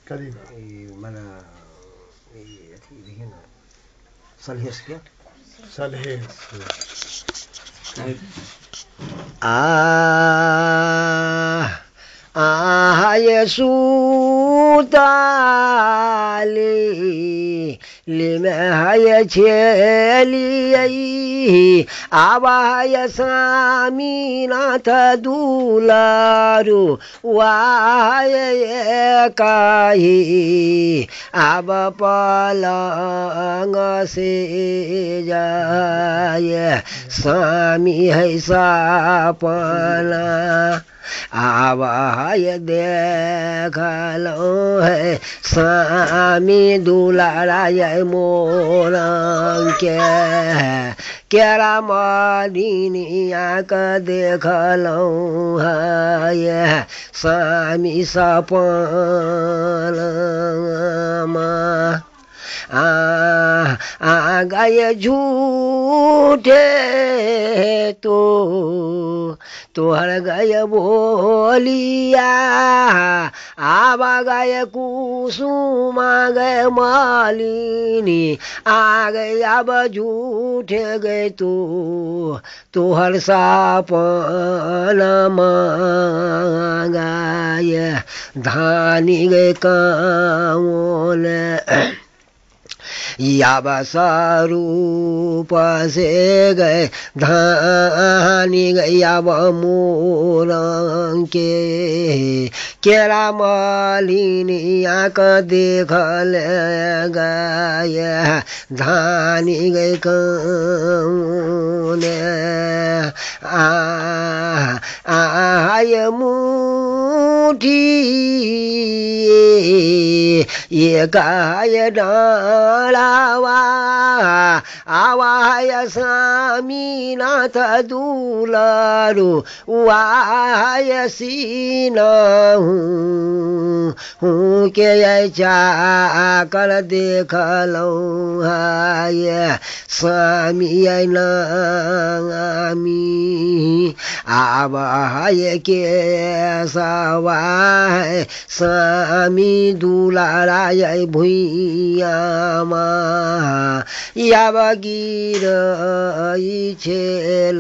करीब मने अथी देखिए ना सलहेश के सलहेश आ आ ये सूताली लिमे है छेली आवाय स्वामीनाथ दुलारू वाय काही आब पलंग से जाय स्वामी है सपना आवाय देखलो है स्वामी दुलाराय मोरंग के केरा मदिनिया के देखलो है स्वामी सपना आ गए झूठे तो तोहर गए बोलिया आवा गए कुसुमा गए मालिनी आ गए अब झूठे गए तो तोहर सपन मांगाय धानी गए कामोल याब स्वरूप से गए धानी गया मोरंग के केरा मालिनी आक देखल गए धानी गए कौन आय मुठी ये गाय डालावा आवाय स्वामीनाथ दुलारू वाय सीनहूँ हूँ के चाकर देखलहुँ हाय स्वामी नामी आब हाय के सवाय स्वामी दुलाराय भुइयामा याब गिर छेल।